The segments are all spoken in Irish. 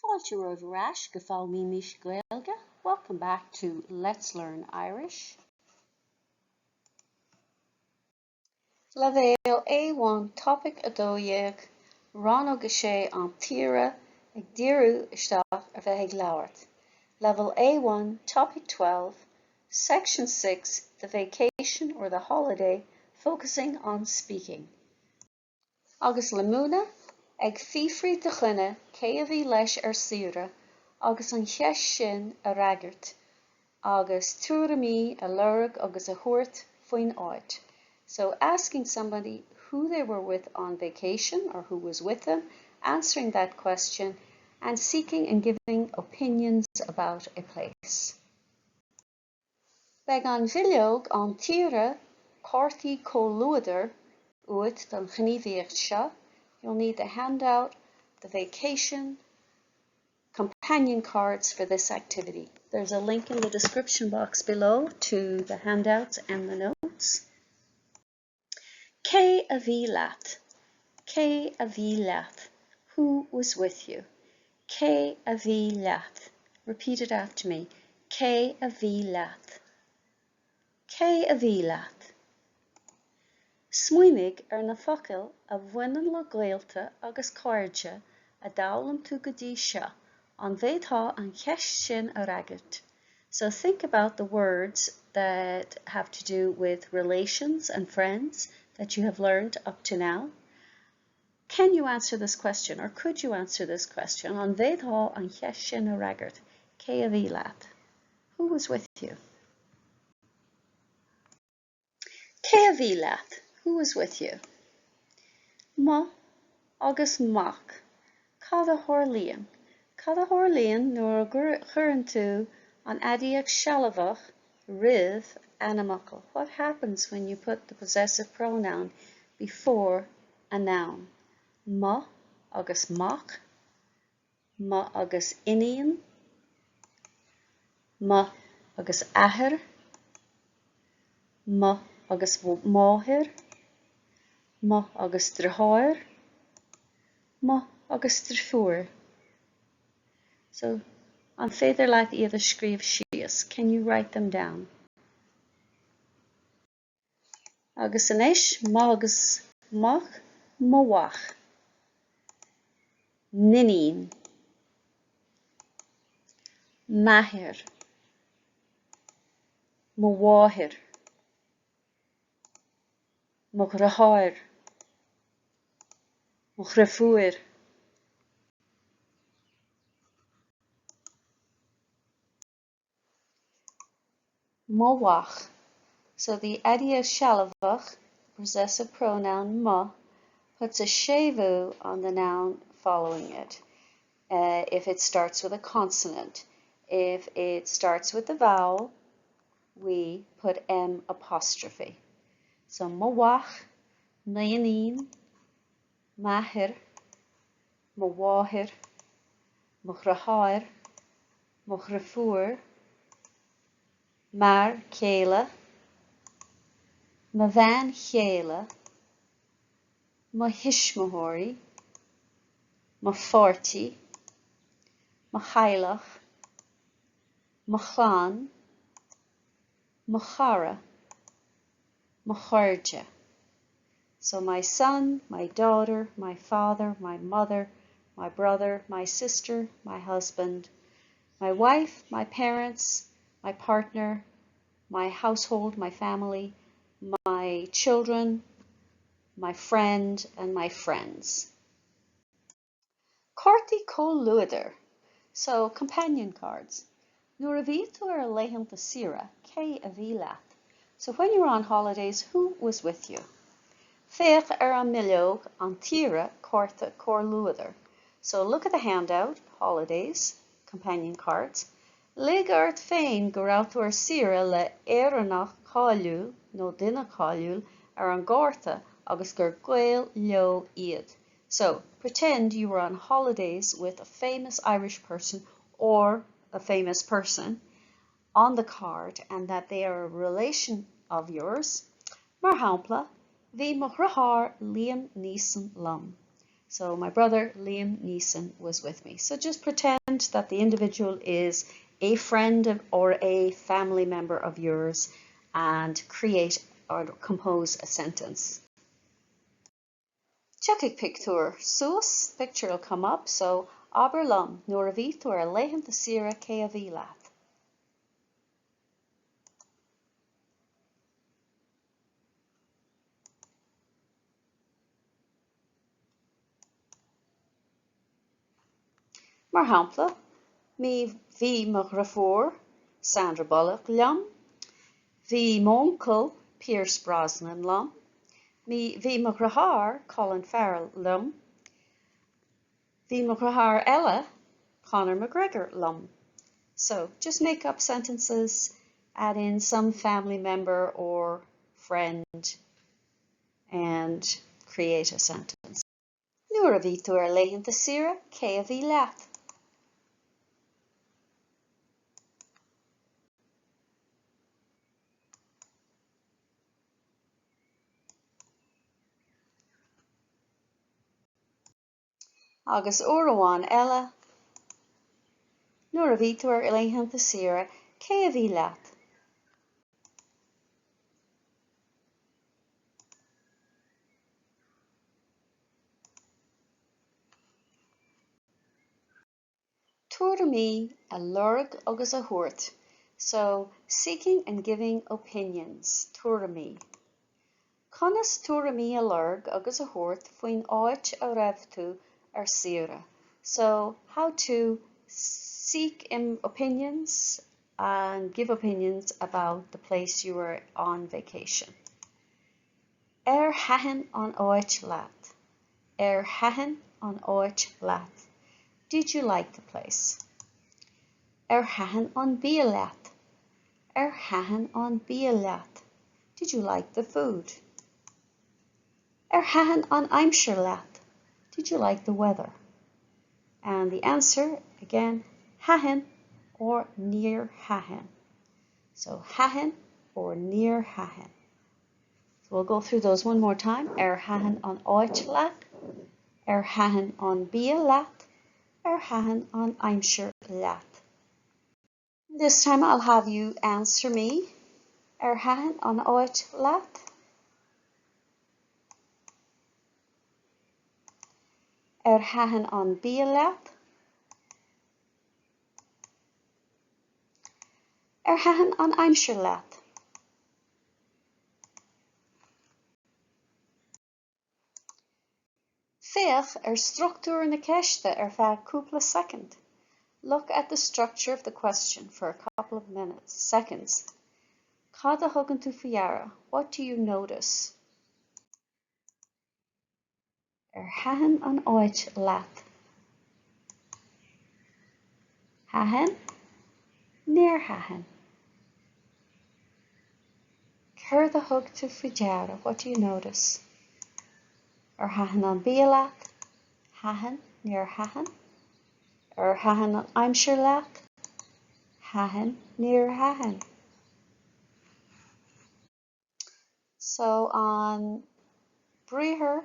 Fáilte romhaibh ar ais go Foghlaimímis Gaeilge, welcome back to Let's Learn Irish. Leibhéal A1 Topaic 12, Rannóg 6 An tSaoire, ag díriú isteach ar bheith ag labhairt. Level A1 Topic 12, Section 6 The Vacation or the Holiday, focusing on speaking. Agus le múineadh, ag fiafraí de dhuine cé a bhí leis ar saoire agus an cheist sin a fhreagairt agus tuairimí a lorg agus a thabhairt faoin áit. So asking somebody who they were with on vacation or who was with them, answering that question and seeking and giving opinions about a place. Beidh an bhileog An tSaoire, Cártaí Comhluadair uait don ghníomhaíocht seo, You'll need the handout, the vacation, companion cards for this activity. There's a link in the description box below to the handouts and the notes. Cé a bhí leat? Cé a bhí leat? Who was with you? Cé a bhí leat? Repeat it after me. Cé a bhí leat? Cé a bhí leat? Smaoinigh ar na focail a bhaineann le gaolta agus cairde a d'fhoghlaim tú go dtí seo, an bhféadfá an cheist sin a fhreagairt? So think about the words that have to do with relations and friends that you have learned up to now. Can you answer this question or could you answer this question? An bhféadfá an cheist sin a fhreagairt? Cé a bhí leat? Who was with you? Cé a bhí leat? Who was with you? Mo agus mac. Cad a tharlaíonn? Cad a tharlaíonn nuair a chuireann tú an aidiacht sealbhach roimh ainmfhocal? What happens when you put the possessive pronoun before a noun? Mo agus mac. Mo agus iníon. Mo agus athair. Mo agus máthair. Mo agus deartháir. Mo agus deirfiúr. So, an féidir leat iad a scríobh síos? Can you write them down? Agus anois, mo agus mac, mo mhac. M'iníon. M'athair. Mo mháthair. Mo dheartháir. Mo dheirfiúr. Mo mhac. So the aidiacht sealbhach, possessive pronoun mo, puts a séimhiú on the noun following it uh, if it starts with a consonant. If it starts with a vowel, we put M apostrophe. So mo mhac, m'iníon, m'athair, mo mháthair, mo dheartháir, mo dheirfiúr, m'fhear céile, mo bhean chéile, mo thuismitheoirí, mo pháirtí, mo theaghlach, mo chlann, mo chara, mo chairde. So my son, my daughter, my father, my mother, my brother, my sister, my husband, my wife, my parents, my partner, my household, my family, my children, my friend, and my friends. Cártaí comhluadair, so companion cards. Nuair a bhí tú ar laethanta saoire, cé a bhí leat? So when you were on holidays, who was with you? Féach ar an mbileog An tSaoire, Cárta Comhluadair. So look at the handout, Holidays, Companion Cards. Lig ort féin go raibh tú ar saoire le Éireannach cáiliúil nó duine cáiliúil ar an gcárta agus gur gaol leo iad. So, pretend you were on holidays with a famous Irish person or a famous person on the card and that they are a relation of yours. Mar shampla, bhí mo dheartháir Liam Neeson liom. So my brother Liam Neeson was with me. So just pretend that the individual is a friend of, or a family member of yours and create or compose a sentence. Tiocfaidh pictiúr suas, picture will come up, so abair liom nuair a bhí tú ar laethanta saoire cé a bhí leat. Mar shampla, bhí mo dheirfiúr Sandra Bullock liom, bhí m'uncail Pierce Brosnan liom, bhí mo dheartháir Colin Farrell liom, bhí mo dheartháir eile Conor McGregor liom. So just make up sentences, add in some family member or friend and create a sentence. Nuair a bhí tú ar laethanta saoire, cé a bhí leat? Agus uair amháin eile, nuair a bhí tú ar laethanta saoire, cé a bhí leat? Tuairimí a lorg agus a thabhairt, so seeking and giving opinions, tuairimí. Conas tuairimí a lorg agus a thabhairt faoin áit a raibh tú ar saoire, so how to seek opinions and give opinions about the place you were on vacation. Ar thaitin an áit leat? Ar thaitin an áit leat? Did you like the place? Ar thaitin an bia leat? Ar thaitin an bia leat? Did you like the food? Ar thaitin an aimsir leat? Did you like the weather? And the answer, again, thaitin or níor thaitin. So thaitin or níor thaitin. So we'll go through those one more time. Ar thaitin an áit leat? Ar thaitin an bia leat? Ar thaitin an aimsir leat? This time I'll have you answer me. Ar thaitin an áit leat? Ar thaitin an bia leat? Ar thaitin an aimsir leat? Féach ar struchtúr na ceiste ar feadh cúpla soicind. Look at the structure of the question for a couple of minutes, seconds. Cad a thugann tú faoi deara? What do you notice? Ar thaitin an áit leat? Thaitin? Níor thaitin. Céard a thug tú faoi deara? What do you notice? Ar thaitin an bia leat? Thaitin? Níor thaitin. Ar thaitin an aimsir leat? Thaitin? Níor thaitin. So an briathar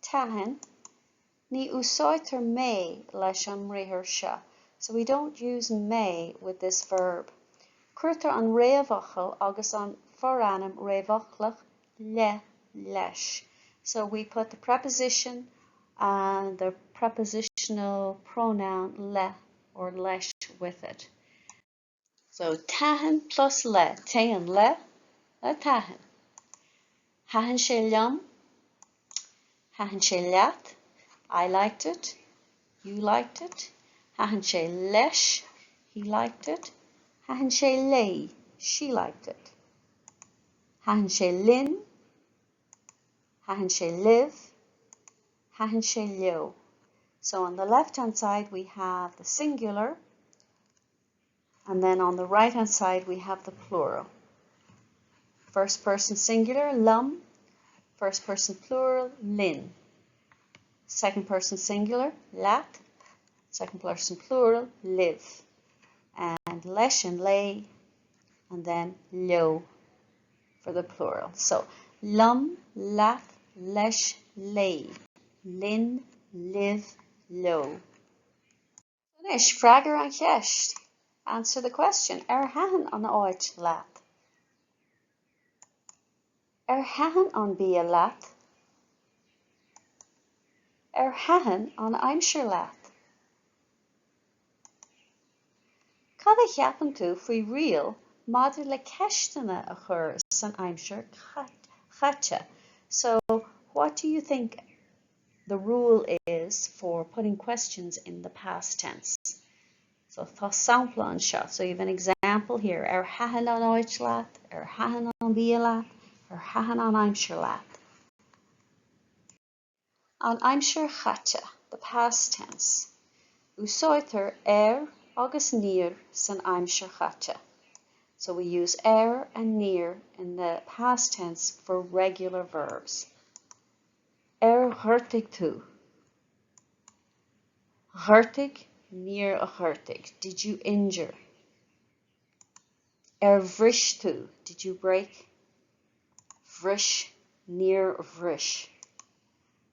thaitin, ní úsáidtear mé leis an mbriathar seo. So we don't use mé with this verb. Cuirtear an réamhfhocal agus an forainm réamhfhoclach le leis. So we put the preposition and the prepositional pronoun le or leis with it. So thaitin plus le, téann le le thaitin. Thaitin sé liom, thaitin sé leat, I liked it, you liked it, thaitin sé leis, he liked it, thaitin sé léi, she liked it. Thaitin sé linn, thaitin sé libh, thaitin sé leo. So on the left hand side we have the singular, And then on the right hand side we have the plural. First person singular, liom. First person plural, linn. Second person singular, leat. Second person plural, libh. And leis and léi, and then leo for the plural. So liom, leat, leis, léi, linn, libh, leo. Anois, freagair an cheist. Answer the question. Ar thaitin an áit leat? Ar thaitin an bia leat? Ar thaitin an aimsir leat? Cad a cheapann tú faoi riail maidir le ceisteanna a chur san aimsir chaite? So, what do you think the rule is for putting questions in the past tense? So tá sampla anseo. So you have an example here. Ar thaitin an áit leat? Ar thaitin an bia leat? Ar thaitin an aimsir leat? An aimsir chaite, the past tense. Úsáidtear ar agus níor san aimsir chaite. So we use ar and níor in the past tense for regular verbs. Ar ghortaigh tú? Ghortaigh, níor ghortaigh. Did you injure? Ar bhris tú? Did you break? Bhris, níor bhris.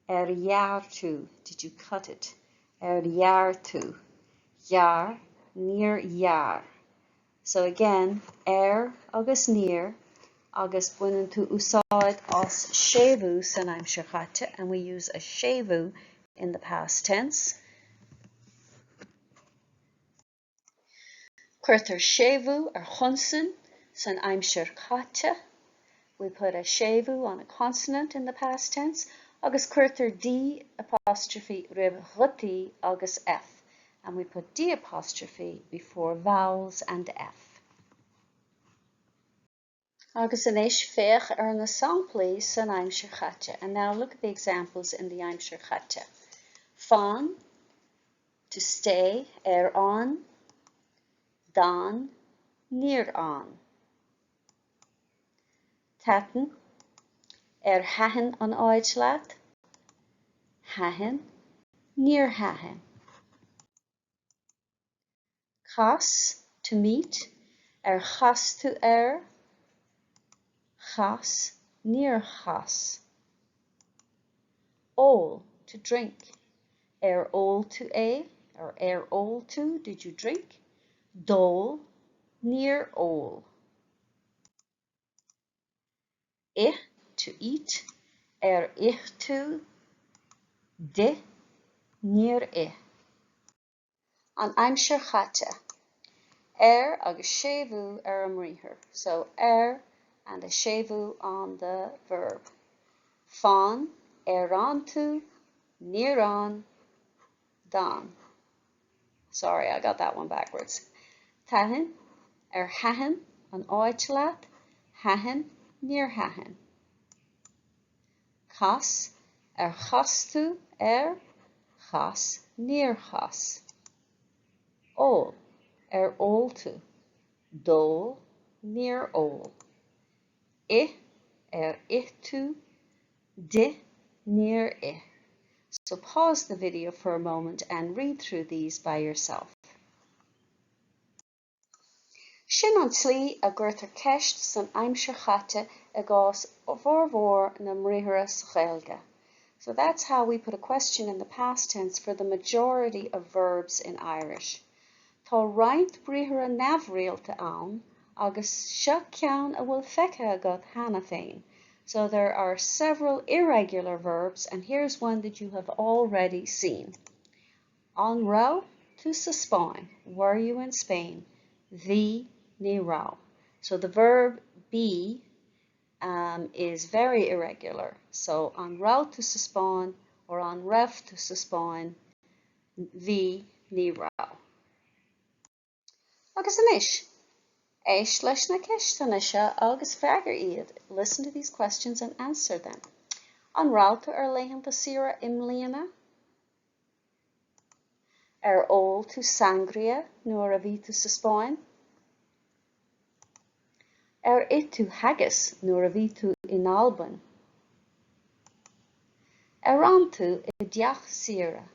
Ar ghearr tú? Did you cut it? Ar ghearr tú? Ghearr, níor ghearr. So again, ar agus níor, agus baineann tú úsáid as séimhiú san aimsir chaite, and we use a séimhiú in the past tense. Cuirtear séimhiú ar chonsan san aimsir chaite, we put a séimhiú on a consonant in the past tense, agus cuirtear D apostrophe roimh ghutaí agus F, and we put D apostrophe before vowels and F. Agus anois féach ar na samplaí san aimsir chaite, and now look at the examples in the aimsir chaite. Fan, to stay, ar fhan, d'fhan, níor fhan. Thaitin, ar thaitin an áit leat? Thaitin, níor thaitin. Cas, to meet, ar chas tú air? Chas, níor chas. Ól, to drink, ar ól tú é? Or ar ól tú, did you drink? D'ól, níor ól. Ith, to eat, ar ith tú? D'ith, níor ith. An aimsir chaite. Ar agus séimhiú ar an mbriathar. So ar and a séimhiú on the verb. Fan, ar fhan tú, níor fhan, d'fhan. Sorry, I got that one backwards. Thaitin, ar thaitin an áit leat? Thaitin, níor thaitin. Cas, ar chas tú air? Chas, níor chas. Ól, ar ól tú? D'ól, níor ól. Ith, ar ith tú? D'ith, níor ith. So pause the video for a moment and read through these by yourself. Sin an tslí a gcuirtear ceist san aimsir chaite i gcás formhór na mbriathra sa Ghaeilge. So that's how we put a question in the past tense for the majority of verbs in Irish. Tá roinnt briathra neamhrialta ann agus seo ceann a bhfuil feicthe agat cheana féin. So there are several irregular verbs and here's one that you have already seen. An raibh tú sa Spáinn? Were you in Spain? Bhí, ní raibh. So the verb be um, is very irregular. So an raibh tú sa Spáinn or an raibh tú sa Spáinn? Bhí, ní raibh. Agus anois, éist leis na ceisteanna seo agus freagair iad. Listen to these questions and answer them. An raibh tú ar laethanta saoire i mbliana? Ar ól tú sangria nuair a bhí tú sa Spáinn? Ar ith tú haggis nuair a bhí tú in Albain? Ar fhan tú i dteach saoire?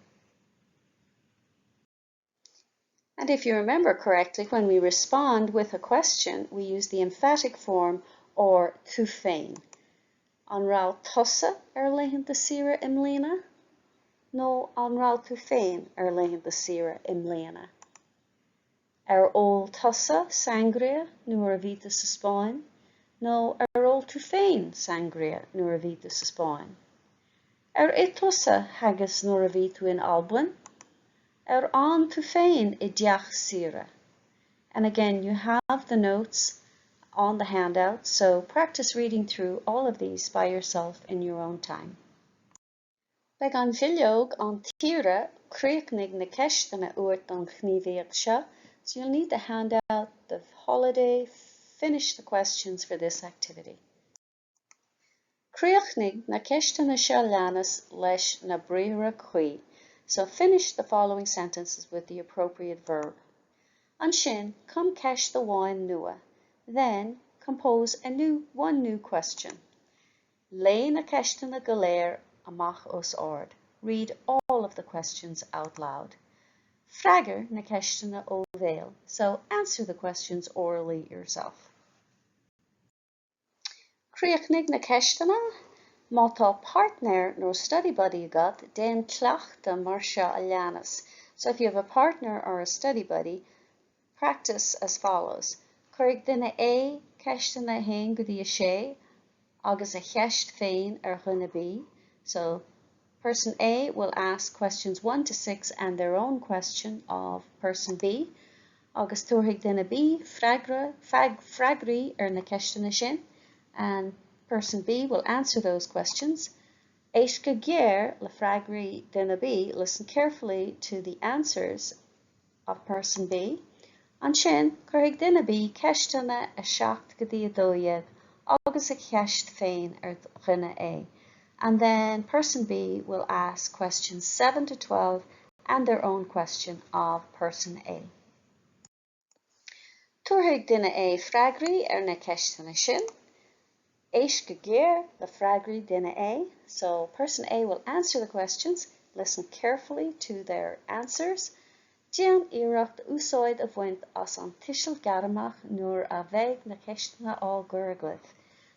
And if you remember correctly, when we respond with a question, we use the emphatic form or tú féin. An raibh tusa ar laethanta saoire i mbliana? Nó an raibh tú féin ar laethanta saoire i mbliana? Ar ól tusa sangria nuair a bhí tú sa Spáinn? Nó ar ól tú féin sangria nuair a bhí tú sa Spáinn? Ar ith tusa haggis nuair a bhí tú in Albain? Ar fhan tú féin i dteach saoire? And again, you have the notes on the handout, so practice reading through all of these by yourself in your own time. Beidh an bhileog An tSaoire, Críochnaigh na Ceisteanna uait don ghníomhaíocht seo, so you'll need the handout, the holiday, finish the questions for this activity. Críochnaigh na ceisteanna seo leanas leis na briathra cuí. So finish the following sentences with the appropriate verb. Ansin, cum ceist amháin nua. Then, compose a new, one new question. Léigh na ceisteanna go léir amach os ard. Read all of the questions out loud. Freagair na ceisteanna ó bhéal. So answer the questions orally yourself. Críochnaigh na ceisteanna. Má tá páirtnéir nó study buddy agat, déan cleachtadh mar seo a leanas. So if you have a partner or a study buddy, practice as follows. Cuirfidh duine A ceisteanna 1 go dtí 6 agus a cheist féin ar dhuine B. So person A will ask questions 1 to 6 and their own question of person B. Agus tabharfaidh duine B freagra, freagraí ar na ceisteanna sin and person B will answer those questions. Éist go géar le freagraí duine B, listen carefully to the answers of person B. Ansin, cuirfidh duine B ceisteanna 7 go dtí 12 agus a cheist féin ar dhuine A. And then person B will ask questions 7 to 12 and their own question of person A. Tabharfaidh duine A freagraí ar na ceisteanna sin. Éist go géar le freagraí duine A. So person A will answer the questions, listen carefully to their answers. Déan iarracht úsáid a bhaint as an tuiseal gairmeach nuair a bheidh na ceisteanna á gcur agaibh.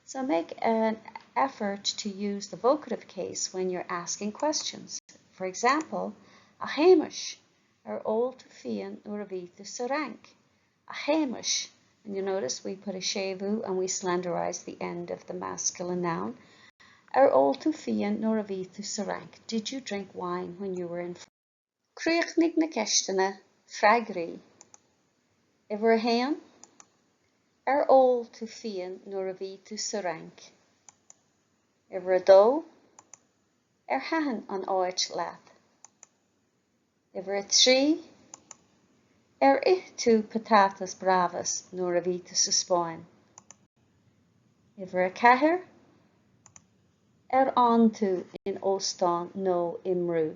So make an effort to use the vocative case when you're asking questions. For example, a Shéamais, ar ól tú fíon nuair a bhí tú sa Fhrainc? A Shéamais. And you notice we put a séimhiú and we slenderize the end of the masculine noun. Ar ól tú fíon nuair a bhí tú sa Fhrainc? Did you drink wine when you were in France? Críochnaigh na ceisteanna, freagraí. Uimhir a haon, Ar ól tú fíon nuair a bhí tú sa Fhrainc? Uimhir a dó, Ar thaitin an áit leat? Uimhir a trí, Ar ith tú patatas bravas nuair a bhí tú sa Spáinn? Uimhir a ceathair, Ar fhan tú in óstán nó i mbrú?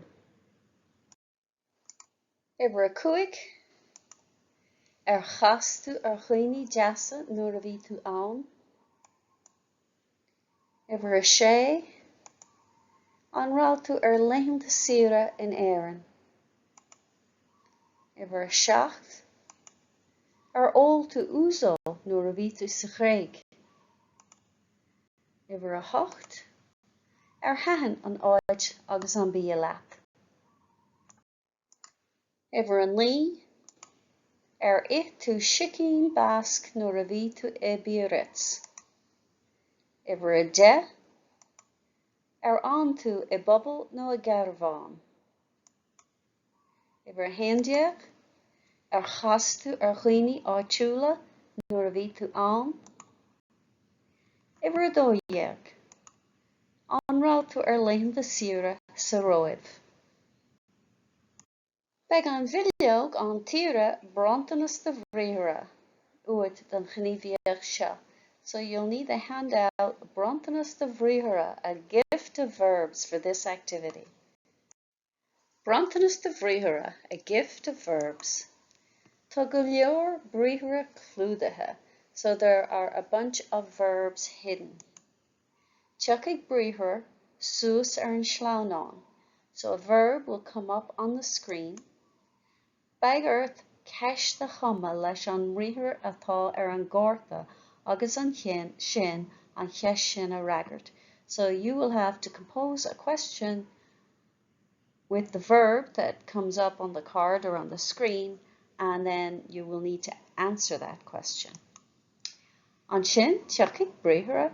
Uimhir a 5, Ar chas tú ar dhaoine deasa nuair a bhí tú ann? Uimhir a 6, An raibh tú ar laethanta saoire in Éirinn? Uimhir a 7, Ar ól tú ouzo nuair a bhí tú sa Ghréig? Uimhir a 8, Ar thaitin an áit agus an bia leat? Uimhir a 9, Ar ith tú sicín Basque nuair a bhí tú i Biarritz? Uimhir a 10, Ar fhan tú i bpuball nó i gcarbhán? Uimhir a 11, Ar chas tú ar dhaoine áitiúla nuair a bhí tú ann? Uimhir a 12, An raibh tú ar laethanta saoire sa Róimh? Beidh an bhileog An tSaoire, Bronntanas do Bhriathra uait don ghníomhaíocht seo. So you'll need the handout Bronntanas do Bhriathra, a gift of verbs for this activity. Bronntanas do Bhriathra, a gift of verbs. Tá go leor briathra clúdaithe, so there are a bunch of verbs hidden. Tiocfaidh briathar suas ar an sleamhnán, so a verb will come up on the screen. Beidh ort ceist a chumadh leis an mbriathar atá ar an gcárta agus ansin an cheist sin a fhreagairt, so you will have to compose a question. with the verb that comes up on the card or on the screen and then you will need to answer that question. Ansin tiocfaidh briathar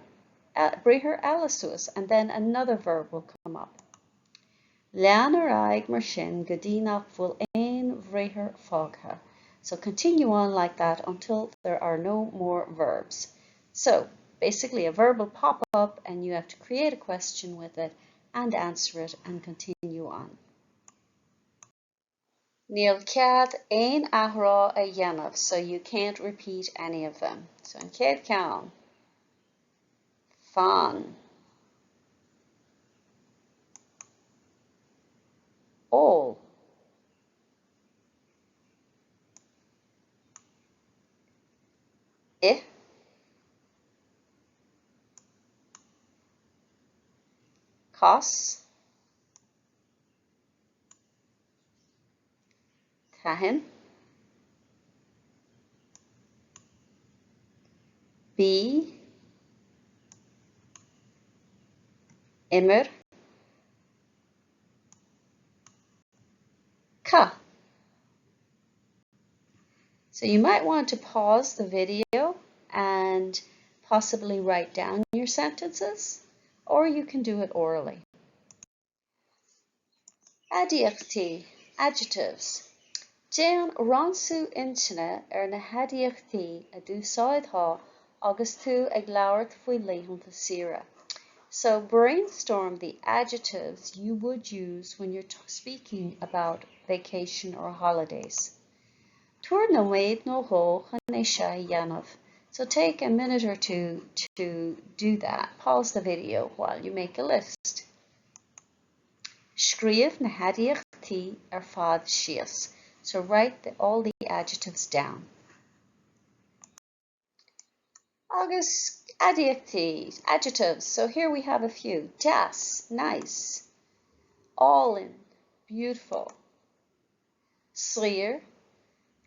briathar eile suas and then another verb will come up. Lean ar aghaidh mar sin go dtí nach bhfuil aon bhriathar fágtha. So continue on like that until there are no more verbs. So basically a verb will pop up and you have to create a question with it and answer it and continue on. Níl cead aon athrá a dhéanamh, so you can't repeat any of them. So an chéad cheann. Fan. Ól. Ith. Cas. Thaitin. Bí. Imir. Caith. So you might want to pause the video and possibly write down your sentences, or you can do it orally. Aidiachtaí, adjectives. Déan ransú intinne ar na haidiachtaí a d'úsáidfeá agus tú ag labhairt faoi laethanta saoire. So brainstorm the adjectives you would use when you're speaking about vacation or holidays. Tabhair nóiméad nó dhó chun é seo a dhéanamh. So take a minute or two to do that. Pause the video while you make a list. Scríobh na haidiachtaí ar fad síos. So write the, all the adjectives down. Agus aidiachtaí, adjectives. So here we have a few. Deas, nice. Álainn, beautiful. Saor,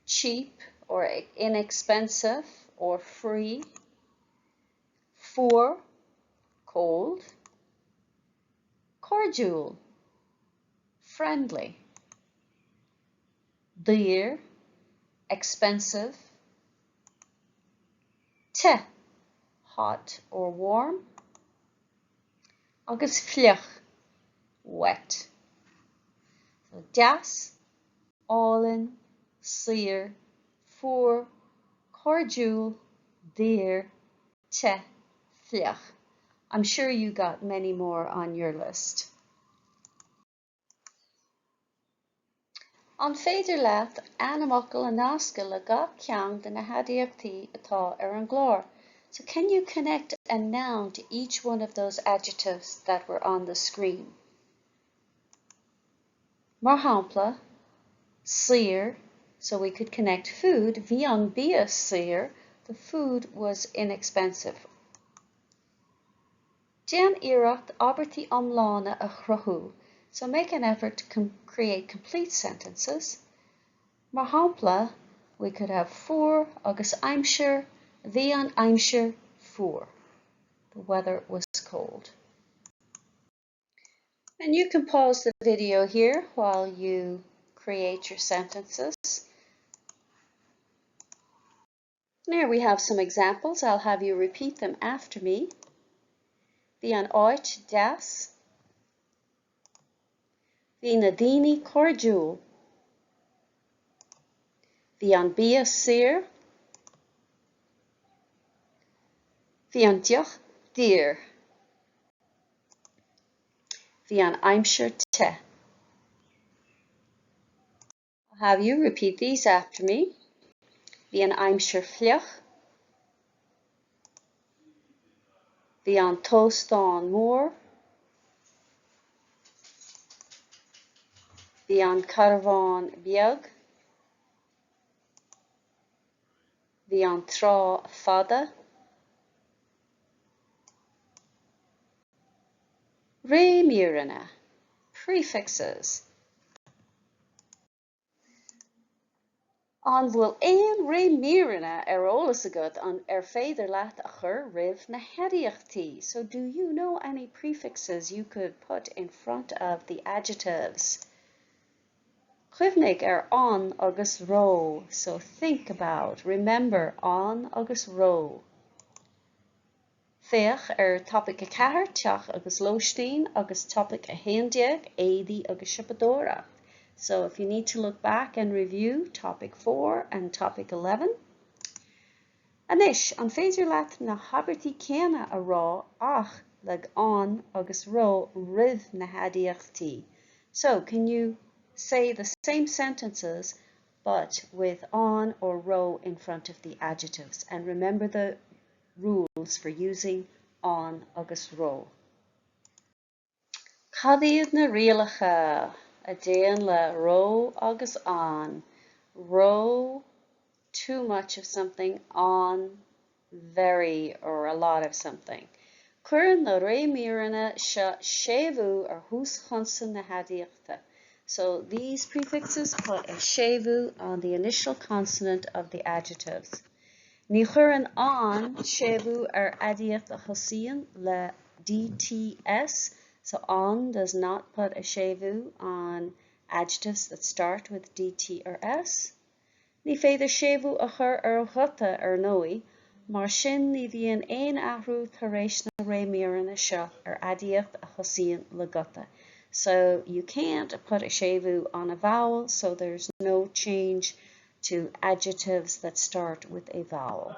cheap or inexpensive or free. Fuar, cold. Cairdiúil, friendly. Daor, expensive. Te, hot or warm. Agus fliuch, wet. So deas, álainn, saor, fuar, cairdiúil, daor, te, fliuch. I'm sure you got many more on your list. An féidir leat ainmfhocal a nascadh le gach ceann de na haidiachtaí atá ar an gclár? So can you connect a noun to each one of those adjectives that were on the screen? Mar shampla, saor, so we could connect food, bhí an bia saor, the food was inexpensive. Déan iarracht abairtí iomlána a chruthú, so make an effort to create complete sentences. Mar shampla, we could have fuar agus aimsir, bhí an aimsir fuar. The weather was cold. And you can pause the video here while you create your sentences. And here we have some examples. I'll have you repeat them after me. Bhí an áit deas. Bhí na daoine cairdiúil. Bhí an bia saor. Bhí an deoch daor. Bhí an aimsir te. I'll have you repeat these after me. Bhí an aimsir fliuch. Bhí an t-óstán mór. Bhí an carbhán beag. Bhí an trá fada. Réimíreanna, prefixes. An bhfuil aon réimíreanna ar eolas agat an ar féidir leat a chur roimh na haidiachtaí? So do you know any prefixes you could put in front of the adjectives? Cuimhnigh ar an agus ró, so think about, remember an agus ró. Féach ar Topaic 4, Teach agus Lóistín, agus Topaic 11, Éadaí agus Siopadóireacht. So if you need to look back and review Topic 4 and Topic 11. Anois, an féidir leat na habairtí céanna a rá ach le an agus ró roimh na haidiachtaí? So, can you say the same sentences but with an or ró in front of the adjectives? And remember the rules for using an agus ró. Cad iad na rialacha a dtéann le ró agus an? Ró, too much of something, an, very or a lot of something. Cuireann na réimíreanna seo séimhiú ar thús chonsan na haidiachta. So these prefixes put a séimhiú on the initial consonant of the adjectives. Ní chuireann an séimhiú ar aidiacht a thosaíonn le DTS, so an does not put a séimhiú on adjectives that start with D, T or S. Ní féidir séimhiú a chur ar ghuta, ar ndóigh, mar sin ní bhíonn aon athrú tar éis na réimíreanna seo ar aidiacht a thosaíonn le guta. So you can't put a séimhiú on a vowel, so there's no change to adjectives that start with a vowel.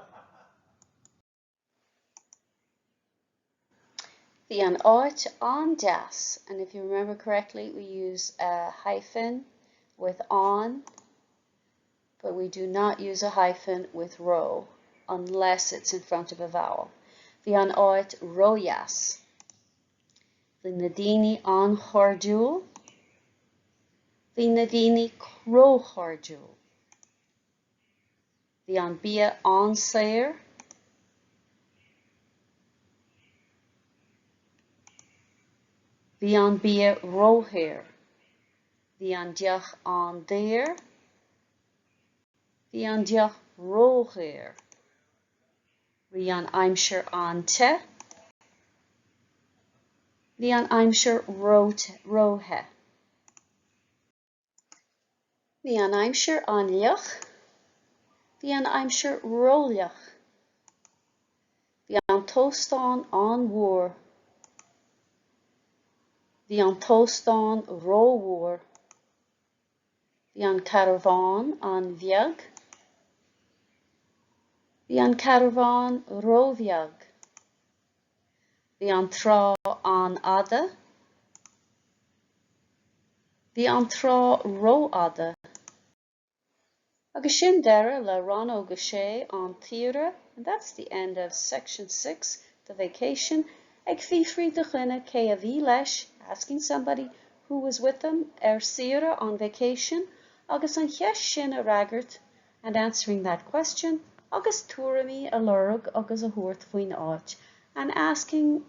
Bhí an áit an-deas, and if you remember correctly, we use a hyphen with an, but we do not use a hyphen with ró unless it's in front of a vowel. Bhí an áit ródheas. Bhí na daoine an-chairdiúil. Bhí na daoine róchairdiúil. Bhí an bia an-saor. Bhí an bia róshaor. Bhí an deoch an-daor. Bhí an deoch ródhaor. Bhí an aimsir an-te. Bhí an aimsir róthe. Bhí an aimsir an-fhliuch. Bhí an aimsir rófhliuch. Bhí an t-óstán an-mhór. Bhí an t-óstán rómhór. Bhí an carbhán an-bheag. Bhí an carbhán róbheag. Bhí an trá an-fhada. Bhí an trá rófhada. Agus sin deireadh le Rannóg 6, An tSaoire, and that's the end of Section 6, The Vacation, ag fiafraí de dhuine cé a bhí leis, asking somebody who was with them, ar saoire, on vacation, agus an cheist sin a fhreagairt, and answering that question, agus tuairimí a lorg agus a thabhairt faoin áit, and asking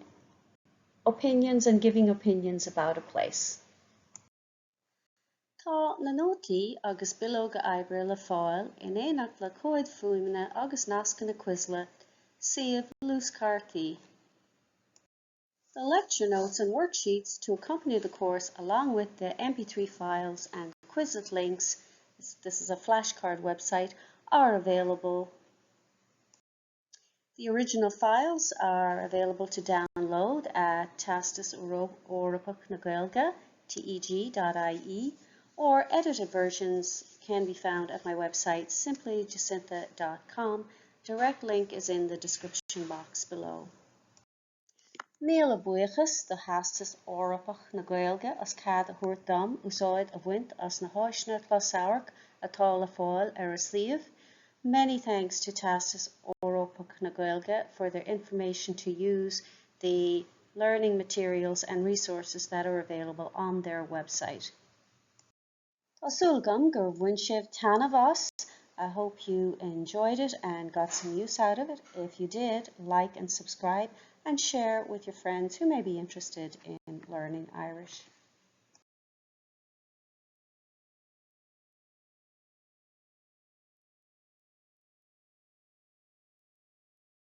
opinions and giving opinions about a place. Tá na nótaí agus bileoga oibre le fáil in éineacht le comhaid fuaime agus nascanna Quizlet, suíomh luaschártaí. The lecture notes and worksheets to accompany the course along with the MP3 files and Quizlet links, this is a flashcard website, are available. The original files are available to download at Teastas Eorpach na Gaeilge, teg.ie, or edited versions can be found at my website simplyjacintha.com. Direct link is in the description box below. Míle buíochas do Theastas Eorpach na Gaeilge as cead a thabhairt dom úsáid a bhaint as na háiseanna closamhairc atá le fáil ar a suíomh. Many thanks to Teastas Eorpach na Gaeilge for their information to use the learning materials and resources that are available on their website. Tá súil agam gur bhain sibh taitneamh as. I hope you enjoyed it and got some use out of it. If you did, like and subscribe and share with your friends who may be interested in learning Irish.